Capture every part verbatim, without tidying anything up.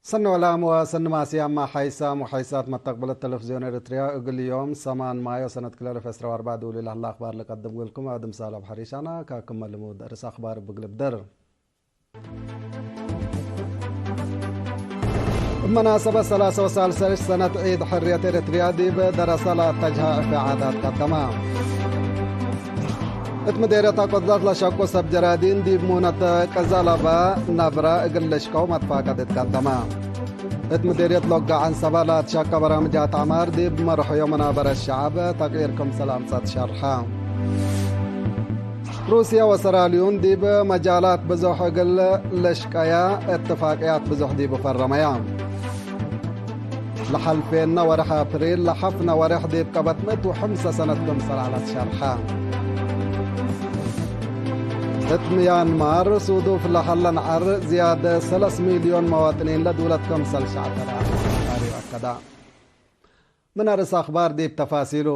ሰኒ ወላም ወሰኒ ማስያማ ሓይሳም ወሓይሳት መተቅብለት ተለፍዝዮን ኤረትርያ፣ እግል ዮም ሰማን ማዮ ሰነት ክልኤ አልፍ ዕስራ ወአርበዕ ዱሊ ለህለ አክባር ለቀድም እግልኩም አድም ሳላብ ሐሪሻና። ካክመ ልሙድ ርእስ አክባር እብ እግል እብደር። እብ መናሰበት ሰላሰ ወሳልሰ ሰነት ዒድ ሕርየት ኤረትርያ ዲብ ደረሰ ለአተጅሀ ዕፌ ዓዳት ቀደመ። እት ምዴርየት አቆርደት ለሸቁ ሰብ ጀራዲን ዲብ ሙነት ቀዘለበ ነብረ እግል ልሽቀው መትፋቀድ እትቀደመ። እት ምዴርየት ሎጋ ዐንሰበ ለአትሸቀ በራምጃት ዐማር ዲብ መርሐዮ መናበረት ሸዐብ ተቅይር ክምሰል አምጸት ሸርሐ። ሩስየ ወሰራልዩን ዲብ መጃላት ብዞሕ እግል ልሽቀያ እትፋቅያት ብዞሕ ዲቡ ፈረመያ። ለሐልፌነ ወርሕ አፕሪል ለሐፍነ ወርሕ ዲብ ቀበት ምእት ወሐምሰ ሰነት ክምሰል ዐለት ሸርሐ። እት ምያንማር ሱዱፍ ለሀለ ነዐር ዝያድ ሰለስ ሚልዮን መዋጥኒን ለዱለት ክምሰል ሸዐተ ለአሰካሪ አከዳ። ምን አርእስ አክባር ዲብ ተፋሲሉ።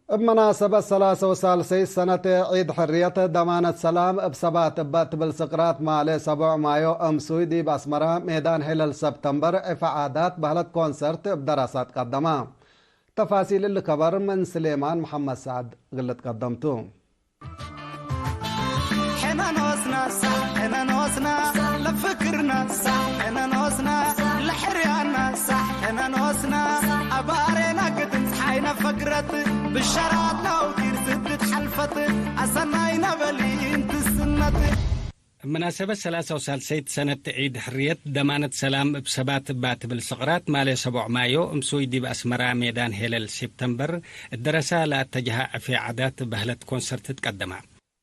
እብ መናሰበት ሰላሰ ወሳልሰይት ሰነት ዒድ ሕርየት ደማነት ሰላም እብ ሰባት እበ ትብል ስቅራት ማሌ ሰቦዕ ማዮ እምሱይ ዲብ አስመራ ሜዳን ሄለል ሰብተምበር ዕፈ ዓዳት በህለት ኮንሰርት እብ ደራሳት ቀደመ። ተፋሲል እሊ ከበር ምን ስሌማን መሐመድ ሰዐድ እግል ልትቀደም ቱ። ሕነ ኖስና ሳዕ፣ ሕነ ኖስና ለፍክርና ሳዕ፣ ሕነ ኖስና ለሕርያና ሳዕ፣ ሕነ ኖስና አባሬና ግድም ፀሓይነ ፈግረት ብሸራት ናውቲር ስድት ሐልፈት አሰናይ ነበሊ እንትስነት። እብ መናሰበት ሰላሰ ወሳልሰይት ሰነት ዒድ ሕርየት ደማነት ሰላም እብ ሰባት እባ ትብል ስቅራት ማሌ ሰቦዕ ማዮ እምሱይ ዲብ አስመራ ሜዳን ሄለል ሴፕተምበር እት ደረሳ ለአተጅሃ ዕፌ ዓዳት በህለት ኮንሰርት ትቀደማ።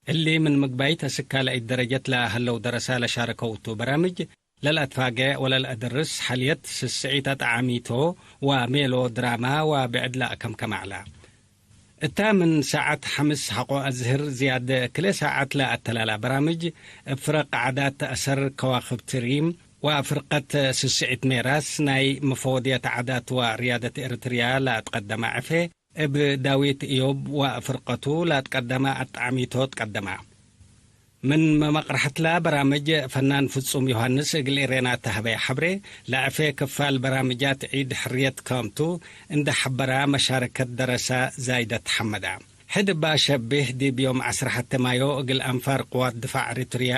እሊ ምን ምግባይት አስክ ካልአይት ደረጀት ለሀለው ደረሳ ለሻረከው እቱ በራምጅ ለልአትፋጌ ወለልአደርስ ሐልየት ስስዒት አጥዓሚቶ ወሜሎ ድራማ ወብዕድ ለአከምከመ ዐለ። እታ ምን ሳዐት ሐምስ ሐቆ አዝህር ዝያድ ክልኤ ሳዐት ለአተላላ በራምጅ እብ ፍረቅ ዓዳት አሰር ከዋክብት ሪም ወፍርቀት ስስዒት ሜራስ ናይ መፈወድየት ዓዳት ወርያደት ኤረትርያ ለአትቀደመ ዕፌ እብ ዳዊት እዮብ ወፍርቀቱ ለአትቀደመ አጣዕሚቶ ትቀደማ። ምን መመቅረሐትላ በራምጅ ፈናን ፍጹም ዮሐንስ እግል ኤሬና ተሀበየ ሐብሬ፣ ለዐፌ ክፋል በራምጃት ዒድ ሕርየት ከምቱ እንደ ሐበራ መሻረከት ደረሳ ዛይደት ሐመዳ። ሕድ እባ ሸቢህ ዲብ ዮም ዐስር ሐቴ ማዮ እግል አንፋር ቅዋት ድፋዕ ኤሪትርያ፣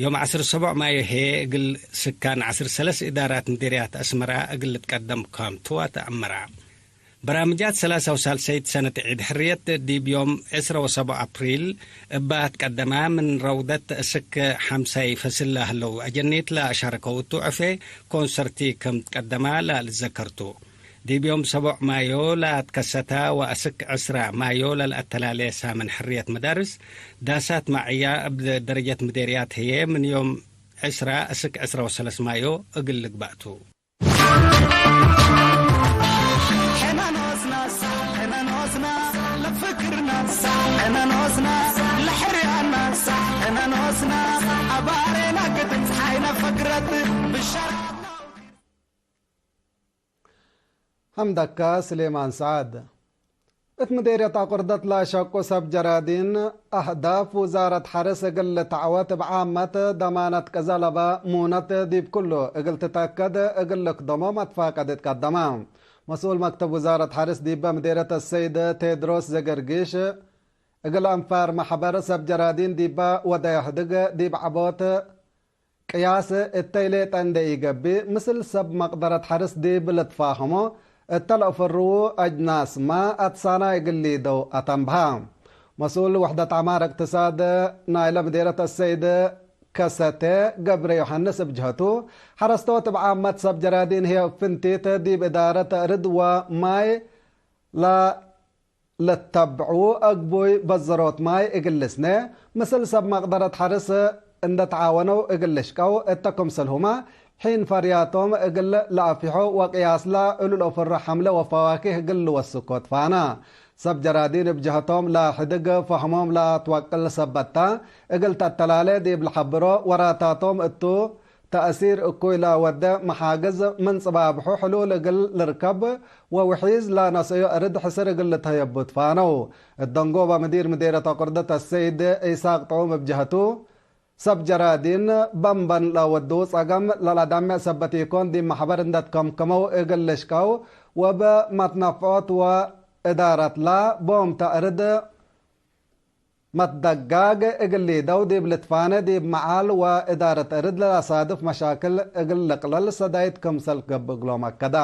ዮም ዐስር ሰቦዕ ማዮ ህዬ እግል ስካን ዐስር ሰለስ እዳራት ምዴርያት አስመራ እግል ልትቀደም ከምቱ አተአመራ። በራምጃት ሰላሳ ወሳልሰይት ሰነት ዒድ ሕርየት ዲብ ዮም ዕስረ ወሰቦዕ አፕሪል እባ ትቀደማ ምን ረውደት እስክ ሐምሳይ ፈስል ለህለው አጀኒት ለአሻረከው እቱ ዕፌ ኮንሰርት ከም ትቀደማ ለልዘከር ቱ። ዲብ ዮም ሰቦዕ ማዮ ለአትከሰታ ወአስክ ዕስረ ማዮ ለልአተላሌ ሳምን ሕርየት መዳርስ ዳሳት ማዕያ እብ ደረጀት ምዴርያት ህዬ ምን ዮም ዕስረ እስክ ዕስረ ወሰለስ ማዮ እግል ልግባእ ቱ። ሕነ ኖስና ሳዕ፣ ሕነ ኖስና ለፍክርና ሳዕ፣ ሕነ ኖስና ለሕርያና ሳዕ፣ ሕነ ኖስና አባሬና ግድም ፀሓይነ ፈግረት ብሸራት ነው። ሐምደካ ስሌማን ሰዓድ። እት ምዴርየት አቁርደት ለአሸቁ ሰብ ጀራዲን፣ አህዳፍ ውዛረት ሐርስ እግል ልትዐወት እብ ዓመት ደማነት ቀዘለበ ሙነት ዲብ ኩሉ እግል ትተከድ እግል ልክደሞ መትፋቀድ ትቀደመ። መስኡል መክተብ ውዛረት ሐርስ ዲበ ምዴርየት አሰይድ ቴድሮስ ዘገርጊሽ፣ እግል አንፋር መሕበር ሰብ ጀራዲን ዲበ ወደየ ሕድግ ዲብ ዐቦት ቅያስ እተይ ሌጠ እንዴ ኢገብእ፣ ምስል ሰብ መቅደረት ሐርስ ዲብ ልትፋህሞ እተ ለአፈርዉ አጅናስመ አትሳናይ እግል ሊደው አተንብሀ። መስኡል ውሕደት ዐማር እቅትሳድ ናይለ ምዴረት አሰይድ ከሰቴ ገብረ ዮሐንስ እብ ጀህቱ፣ ሐረስቶት እብ ዓመት ሰብ ጀራዲን ህዬ እብ ፍንቲት ዲብ እዳረት እርድ ወማይ ለ ለተብዑ አግቡይ በዘሮት ማይ እግል ልስነ፣ ምስል ሰብ መቅደረት ሐርስ እንደ ተዓወነው እግል ልሽቀው እተ ክምሰልሁመ፣ ሒን ፈርያቶም እግል ለአፊሖ ወቅያስለ እሉ ለአፍሮ ሐምለ ወፈዋኪህ እግል ልወስኮ ትፋና። ሰብ ጀራዲን እብ ጀህቶም ለሕድግ ፈህሞም ለትወቅል ሰበት ተ፣ እግል ተአተላሌ ዲብ ለሐብሮ ወራታቶም እቱ፣ ተእሲር እኩይ ለወዴ መሓግዝ ምን ጽባብሑ ሕሉል እግል ልርከብ ወውሒዝ ለነሰዮ እርድ ሕስር እግል ልትሀየቡ ትፋነው። እት ደንጎበ ምዲር ምዴርየት አቁርደት አሰይድ ኢሳቅ ጥዑም እብ ጀህቱ፣ ሰብ ጀራዲን በንበን ለወዱ ጸገም ለለደምዕ ሰበት ኢኮን፣ ዲብ መሕበር እንደ ትከምከመው እግል ልሽቀው፣ ወእብ መትነፍዖት ወእዳረትለ ቦም ተእርድ መትደጋግ እግል ሊደው ዲብ ልትፋነ፣ ዲብ መዓል ወእዳረት እርድ ለለሳድፍ መሻክል እግል ልቅለል ሰዳይት ክምሰል ገብእ እግሎም አከደ።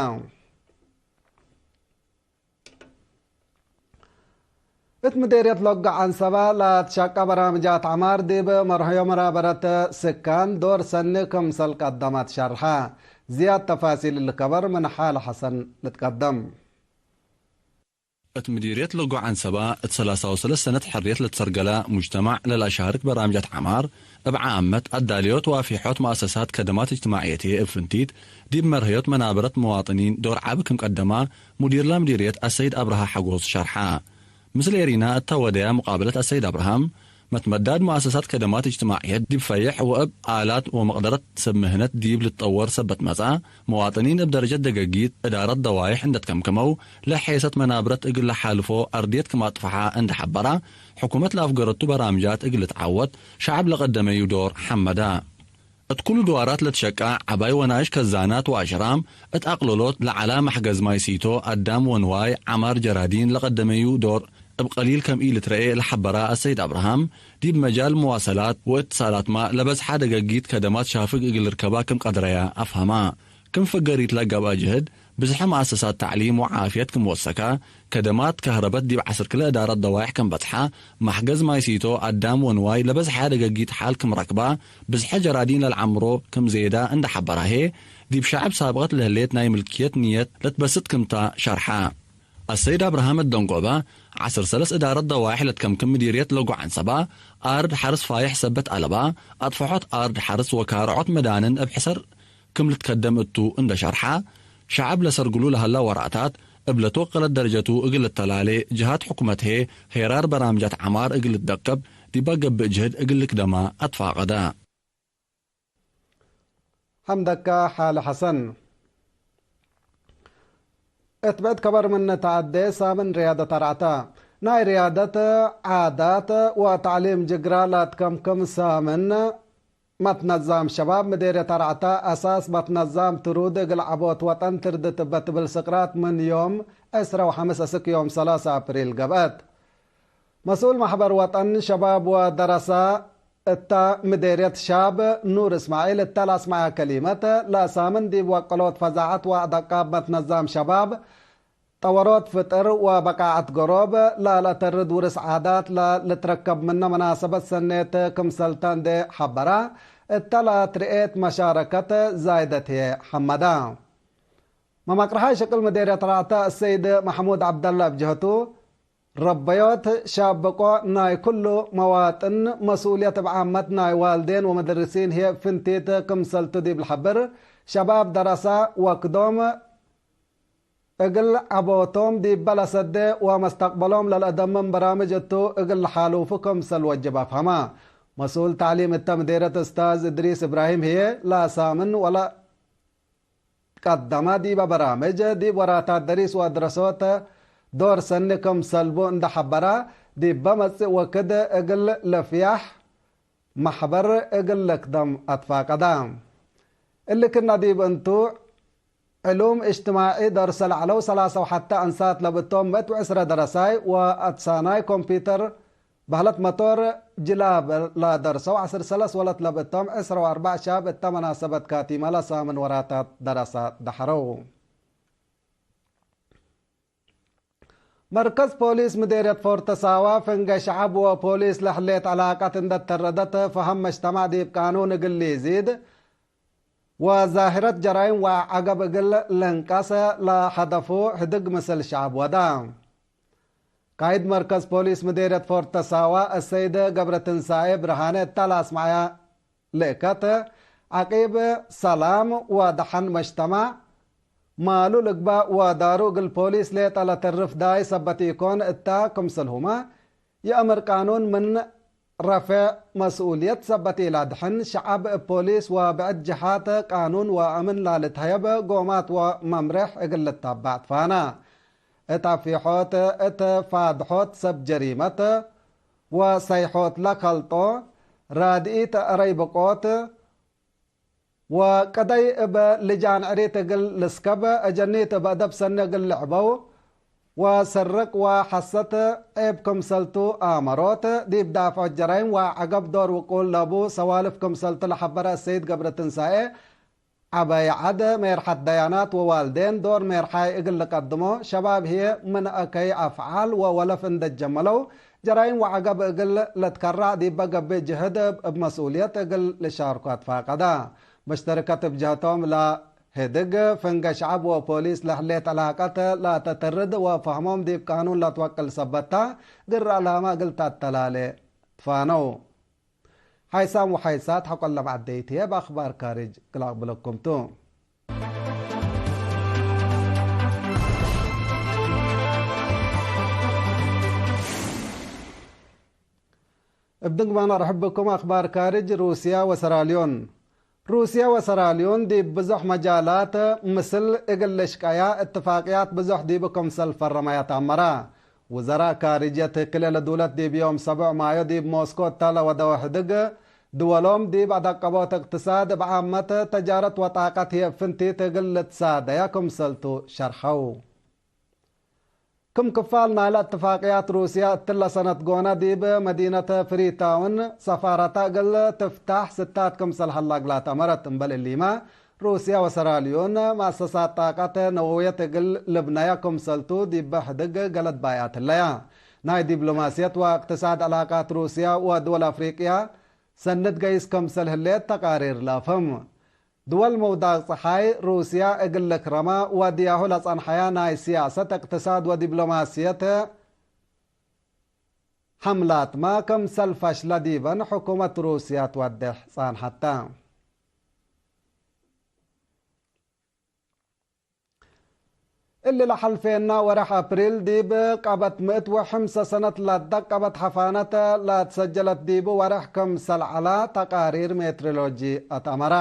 እት ምዴርየት ሎጎ ዐንሰበ ለትሸቀ በራምጃት ዐማር ዲብ መርሐዮ መራበረት ስካን ዶር ሰኒ ክምሰል ቀደመት ሸርሐ። ዝያድ ተፋሲል እሊ ከበር ምን ሓል ሐሰን ልትቀደም። እት ምዲርየት ሎጎ ዐንሰበ እት ሰላሳ ወሰለስ ሰነት ሕርየት ለትሰርገለ ሙጅተማዕ ለለአሻርክ በራምጃት ዐማር፣ እብ ዓመት አዳልዮት ወአፊሖት መአሰሳት ከደማት እጅትማዕየት ህዬ እብ ፍንቲት፣ ዲብ መርሐዮት መናበረት መዋጥኒን ዶር ዐቢ ክም ቀደማ፣ ሙዲርለ ምዲርየት አሰይድ አብርሃ ሐጎስ ሸርሐ። ምስል ኤሪና እተ ወደያ ሙቃበለት አሰይድ አብርሃም፣ መትመዳድ መአሰሳት ከደማት እጅትማዕየት ዲብ ፈይሕ ወእብ አላት ወመቅደረት ሰብ ምህነት ዲብ ልትጠወር ሰበት መጽአ፣ መዋጥኒን እብ ደረጀት ደገጊት እዳረት ደዋይሕ እንደ ትከምከመው፣ ለሔሰት መናብረት እግል ለሓልፎ አርድየት ክም አጥፈሓ እንደ ሐበራ፣ ሕኩመት ለአፍገረቱ በራምጃት እግል ልትዓወት ሸዐብ ለቀደመዩ ዶር ሐመዳ። እት ኩሉ ድዋራት ለትሸቃ ዐባይ ወናይሽ ከዛናት ወአሽራም እት አቅለሎት ለዐላ መሕገዝ ማይ ሲቶ፣ አዳም ወንዋይ፣ ዐማር ጀራዲን ለቀደመዩ ዶር እብ ቀሊል ከም ኢልትረኤ ለሐበራ አሰይድ አብርሃም፣ ዲብ መጃል መዋሰላት ወእትሳላትመ ለበዝሐ ደገጊት ከደማት ሻፍግ እግል ልርከባ ክም ቀድረያ አፍሀማ። ክም ፍገሪት ለገብአ ጅህድ፣ ብዝሐ መአሰሳት ተዕሊም ወዓፍየት ክም ወሰከ፣ ከደማት ከህረበት ዲብ ዐስር ክለ እዳረት ደዋይሕ ክም በጽሐ፣ መሕገዝ ማይ ሲቶ፣ አዳም ወንዋይ ለበዝሐ ደገጊት ሐል ክም ረክባ፣ ብዝሐ ጀራዲን ለልዐምሮ ክም ዜዳ እንደ ሐበራ ህዬ፣ ዲብ ሸዐብ ሳብቀት ለህሌት ናይ ምልክየት ንየት ለትበስጥ ክምታ ሸርሐ። አሰይድ አብርሃም እት ደንጎበ፣ ዐስር ሰለስ እዳረት ደዋይሕ ለትከምክም ምዲርየት ሎጎ ዐንሰበ፣ አርድ ሐርስ ፋይሕ ሰበት አለበ፣ አጥፈሖት አርድ ሐርስ ወካርዖት መዳንን እብ ሕሰር ክም ልትከደም እቱ እንደ ሸርሐ፣ ሸዐብ ለሰርግሉ ለሀላ ወራታት፣ እብ ለትወቀለት ደረጀቱ እግል ልተላሌ፣ ጅሃት ሕኩመት ህዬ ሄራር በራምጃት ዐማር እግል ልትደቅብ፣ ዲበ ገብእ ጅህድ እግል ልክደማ አትፋቀደ። ሐምደከ ሓለ ሐሰን። እት ብዕድ ከበር ምን ተዐዴ ሳምን ርያደት አርዐተ። ናይ ርያደት፣ ዓዳት ወተዕሊም ጅግራ ለአትከምክም ሳምን መትነዛም ሸባብ ምዴርየት አርዐተ አሳስ መትነዛም ትሩድ እግል ዐቦት ወጠን ትርድት እበ ትብል ስቅራት ምን ዮም ዕስረ ወሐምስ እስክ ዮም ሰላሳ አፕሪል ገብአት። መስኡል መሕበር ወጠን ሸባብ ወደረሰ እተ ምዴርየት ሻብ ኑር እስማዒል እተ ለአስመዐ ከሊመት፣ ለሳምን ዲብ ወቅሎት ፈዛዐት ወአደቃብ መትነዛም ሸባብ፣ ጠወሮት ፍጥር ወበቃዐት ገሮብ ለለአተርድ ውርስ ዓዳት ለልትረከብ ምነ መናሰበት ሰኔት ክምሰልተ እንዴ ሐበራ፣ እተ ለትርኤት መሻረከት ዛይደት ህዬ ሐመዳ። መመቅርሓይ ሽቅል ምዴርየት ረአተ አሰይድ መሕሙድ ዐብደለ እብ ጀህቱ፣ ረበዮት ሻብቆ ናይ ኩሉ መዋጥን መስኡልየት እብ ዓመት ናይ ዋልዴን ወመደርሲን ህዬ ፍንቲት ክምሰልቱ ዲብ ለሐብር፣ ሸባብ ደረሰ ወክዶም እግል ዐቦቶም ዲበ ለሰዴ ወመስተቅበሎም ለልአደምም በራምጅ እቱ እግል ለሓሉፉ ክምሰል ወጅብ አፍሀመ። መስኡል ተዕሊም እተ ምዴርየት እስታዝ እድሪስ እብራሂም ህዬ ለሳምን ወለ ቀደመ ዲበ በራምጅ፣ ዲብ ወራታት ደሪስ ወአድረሶት ዶር ሰኒ ክም ሰልቡ እንደ ሐበረ፣ ዲበ መጽእ ወክድ እግል ልፍያሕ መሕበር እግል ልክደም አትፋቀደ። እሊ ክነ ዲብ እንቱ፣ ዕሉም እጅትማዒ ደርሰ ለዐለው ሰላሳ ወሐተ አንሳት ለብቶም ምእት ወዕስረ ደረሳይ ወአትሳናይ ኮምፒተር በህለት መቶር ጅላብ ለደርሰው ዐስር ሰለስ ወለት ለብእቶም ዕስረ ወአርበዕ ሻብ እተ መናሰበት ካቲመ ለሳምን ወራታት ደረሰ ደሐረው። መርከዝ ፖሊስ ምዴርየት ፎርተ ሳዋ ፍንጌ ሸዐብ ወፖሊስ ለህሌት ዕላቀት እንደ ተረደት ፈሀም መጅተማዕ ዲብ ቃኑን እግል ሊዚድ ወዛህረት ጀራይም ወዐገብ እግል ልንቀስ ለሀደፉ ህድግ ምስል ሸዐብ ወዳ። ቃይድ መርከዝ ፖሊስ ምዴርየት ፎርተ ሳዋ አሰይድ ገብረትንሳኤ ብርሃነ እተ ለአስመዐ ልእከት፣ ዐቂብ ሰላም ወደሐን መጅተማዕ ማሉ ልግባእ ወዳሩ እግል ፖሊስ ሌጠ ለተርፍ ዳይ ሰበት ኢኮን እተ ክምሰልሁመ፣ የአምር ቃኑን ምን ረፌዕ መስኡልየት ሰበት ኢለአድሕን፣ ሸዐብ እብ ፖሊስ ወብዕድ ጀሓት ቃኑን ወአምን ላልትሀየብ ጎማት ወመምሬሕ እግል ልታባዕ ትፋነ። እት አፊሖት፣ እት ፋድሖት ሰብ ጀሪመት ወሰይሖት ለከልጦ፣ ራድኢት አረይ ብቆት ወቅደይ እብ ልጃን ዕሪት እግል ልስከብ፣ አጀኒት እብ አደብ ሰኒ እግል ልዕበው፣ ወስርቅ ወሐሰት ዔብ ክምሰልቱ አመሮት፣ ዲብ ዳፍዖት ጀራይም ወዐገብ ዶር ውቁል ለቡ ሰዋልፍ ክምሰልቱ ለሐበረ አሰይድ ገብረትንሳኤ፣ ዐበይ ዐድ ሜርሐት ደያናት ወዋልዴን ዶር ሜርሓይ እግል ልቀድሞ፣ ሸባብ ህዬ ምን አከይ አፍዓል ወወለፍ እንደ ጀመለው፣ ጀራይም ወዐገብ እግል ለትከራዕ ዲበ ገብእ ጅህድ እብ መስኡልየት እግል ልሻርኮ አትፋቀዳ። መሽተርከት እብ ጀህቶም ለህድግ፣ ፍንገ ሸዐብ ወፖሊስ ለህሌት ዕላቀት ለአተትርድ ወፈህሞም ዲብ ቃኑን ለትወቅል ሰበት ተ፣ ግረ ዕላመ እግል ተአተላሌ ትፋነው። ሓይሳም ወሓይሳት ሐቆለ መዐደይት ህዬ እብ አክባር ካርጅ እግል አቅብለኩም ቱ። እብ ድንግማን አርሕብ ብኩም። አክባር ካርጅ። ሩስያ ወሰራልዮን። ሩስያ ወሰራልዮን ዲብ ብዞሕ መጃላት ምስል እግል ልሽቀያ እትፋቅያት ብዞሕ ዲቡ ክምሰል ፈረመያ ተአመረ። ውዘራእ ካርጅየት ክልኤ ለዱለት ዲብ ዮም ሰቡዕ ማዮ ዲብ ሞስኮ እተ ለወደወ ሕድግ፣ ድወሎም ዲብ አደቀቦት እቅትሳድ እብ ዓመት፣ ተጃረት ወጣቀት ህዬ እብ ፍንቲት እግል ልትሳደያ ክምሰልቱ ሸርሐው። ክም ክፋል ናይለ እትፋቅያት፣ ሩስያ እትለ ሰነት ጎነ ዲብ መዲነት ፍሪታውን ሰፋረተ እግል ትፍታሕ ስታት ክምሰል ሀላ እግላ ተአመረት። እምበል እሊመ፣ ሩስያ ወሰራልዮን መአሰሳት ጣቀት ነወውየት እግል ልብነያ ክምሰልቱ ዲበ ሕድግ ገለድ ባይአት ህለያ። ናይ ዲብሎማስየት ወእቅትሳድ ዕላቃት ሩስያ ወድወል አፍሪቅያ ሰንድ ገይስ ክምሰል ህሌት ተቃሪር ለአፍህም። ድወል መውዳቅ ጸሓይ፣ ሩስያ እግል ልክረማ ወድያሁ ለጸንሐያ ናይ ስያሰት፣ እቅትሳድ ወዲብሎማስየት ሐምላትመ ክምሰል ፈሽለ ዲበን ሕኩመት ሩስያ ትወዴሕ ጸንሐተ። እሊ ለሐልፌና ወሬሕ አፕሪል ዲብ ቀበት ምእት ወሐምሰ ሰነት ለደቀበት ሐፋነት ለትሰጀለት ዲቡ ወሬሕ ክምሰል ዐላ ተቃሪር ሜትሮሎጂ አትአመረ።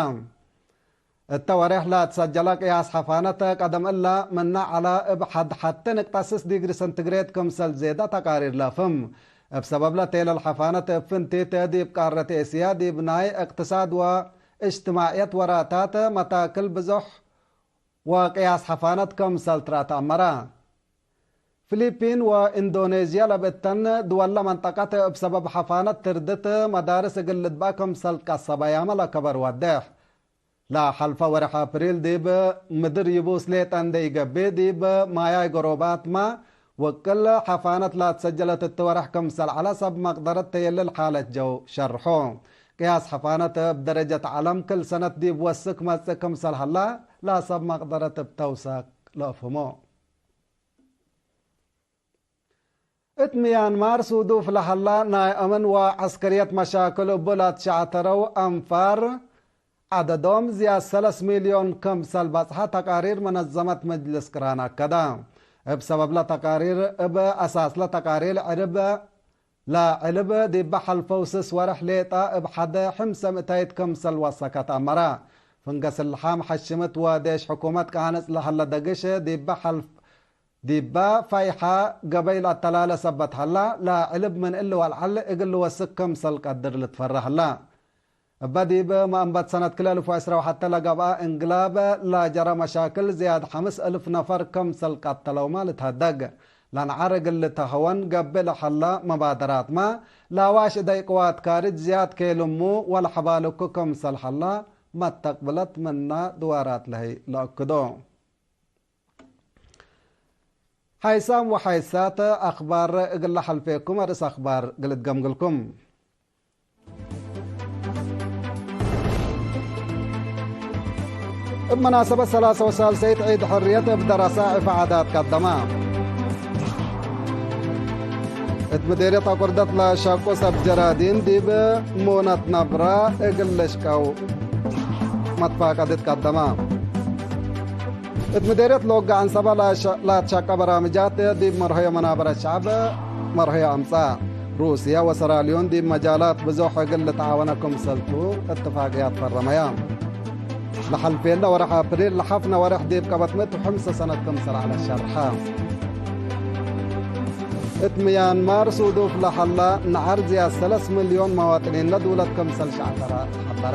እተ ወሬሕ ለትሰጀለ ቅያስ ሐፋነት ቀደም እለ ምነ ዐላ እብ ሐድ ሐቴ ንቅጠ ስስ ዲግሪ ሰንቲግሬድ ክምሰል ዜደ ተቃሪር ለአፍህም። እብ ሰበብለ ቴለል ሐፋነት እብ ፍንቲት ዲብ ቃረት ኤስያ ዲብ ናይ እቅትሳድ ወእጅትማዕየት ወራታት መታክል ብዞሕ ወቅያስ ሐፋነት ክምሰል ትረአ ተአመረ። ፊሊፒን ወኢንዶኔዥያ ለብእተን ድወለ መንጠቀት እብ ሰበብ ሐፋነት ትርድት መዳርስ እግል ልድበአ ክምሰል ትቀሰበያመ ለከበር ወዴሕ። ለሐልፈ ወሬሕ አፕሪል ዲብ ምድር ይቡስ ሌጠ እንዴ ኢገብእ ዲብ ማያይ ገሮባትመ ውቅል ሐፋነት ለአትሰጀለት እት ወሬሕ ክምሰል ዐለ ሰብ መቅደረት ተየልል ሓለት ጀው ሸርሖ። ቅያስ ሐፋነት እብ ደረጀት ዐለም ክል ሰነት ዲብ ወስክ መጽእ ክምሰል ሀላ ለሰብ መቅደረት እብ ተውሳክ ለአፍህሞ። እት ምያንማር ሱዱፍ ለሀላ ናይ አምን ወዐስከርየት መሻክል እቡ ለትሸዐተረው አንፋር ዐደዶም ዝያድ ሰለስ ሚልዮን ክምሰል በጽሐ ተቃሪር መነዘመት መጅልስ ቅራን አከደ። እብ ሰበብለ ተቃሪር እብ አሳስለ ተቃሪር ዕርብ ለዕልብ ዲበ ሐልፈው ስስ ወርሕ ሌጠ እብ ሐደ ሕምሰ ምእታይት ክምሰል ወሰከት አመረ። ፍንገ ስልሓም ሐሽምት ወዴሽ ሕኩመት ቃንጽ ለሀለ ደግሽ ዲበ ሐልፍ ዲበ ፋይሐ ገበይ ለአተላለ ሰበት ሀላ፣ ለዕልብ ምን እሊ ወልዓል እግል ልወስክ ክምሰል ቀድር ልትፈረ ሀላ። እበ ዲብ መአንበት ሰነት ክልኤ አልፍ ወዕስራ ወሐቴ ለገብአ እንግላብ ለጀረ መሻክል ዝያድ ሐምስ እልፍ ነፈር ክምሰል ቀተለውመ ልትሀደግ። ለንዓር እግል ልትሀወን ገብእ ለሀላ መባደራትመ፣ ለአዋሽ እደይ ቅዋት ካርጅ ዝያድ ኬልሙ ወለሐባልኩ ክምሰል ሀላ መተቅብለት ምነ ድዋራት ለህይ ለአክዶ። ሓይሳም ወሓይሳት አኽባር እግል ለሐልፌኩም፣ አርእስ አኽባር እግል እትገምግልኩም። እብ መናሰበት ሰላሰ ወሳልሰይት ዒድ ሕርየት እብ ደረሳ ዕፋ ዓዳት ቀደማ። እት ምዴርየት አቁርደት ለሸቁ ሰብ ጀራዲን ዲብ ሙነት ነብረ እግል ልሽቀው መትፋቀድት ቀደማ። እት ምዴርየት ሎጋ ዐንሰበ ለሸ-፣ ለትሸቀ በራምጃት ዲብ መርሆየ መናበረት ሸዐብ መርሆየ አምጽአ። ሩስየ ወሰራልዮን ዲብ መጃላት ብዞሕ እግል ልትዓወነ ክምሰልቱ እትፋቅያት ፈረመያ። ለሐልፌለ ወርሕ አፕሪል ለሐፍነ ወርሕ ዲብ ቀበት ምእት ወሐምሰ ሰነት ክምሰል ዐለ ሸርሐ። እት ምያንማር ሱዱፍ ለሀላ ነሐር ዝያድ ሰለስ ምልዮን መዋጥኒን ለዱለት ክምሰል ሸዕተረ ተሐበረ።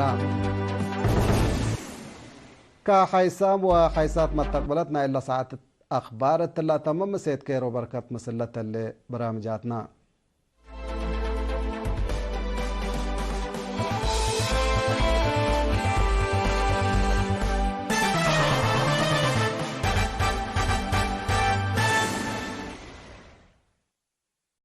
ከሐይሳም ወሐይሳት መተቅበለት ናይ እለ ሰዓት አኽባር እትላ ተምም። እሴት ኬሮ በርከት ምስል ለተሌ በራምጃትና።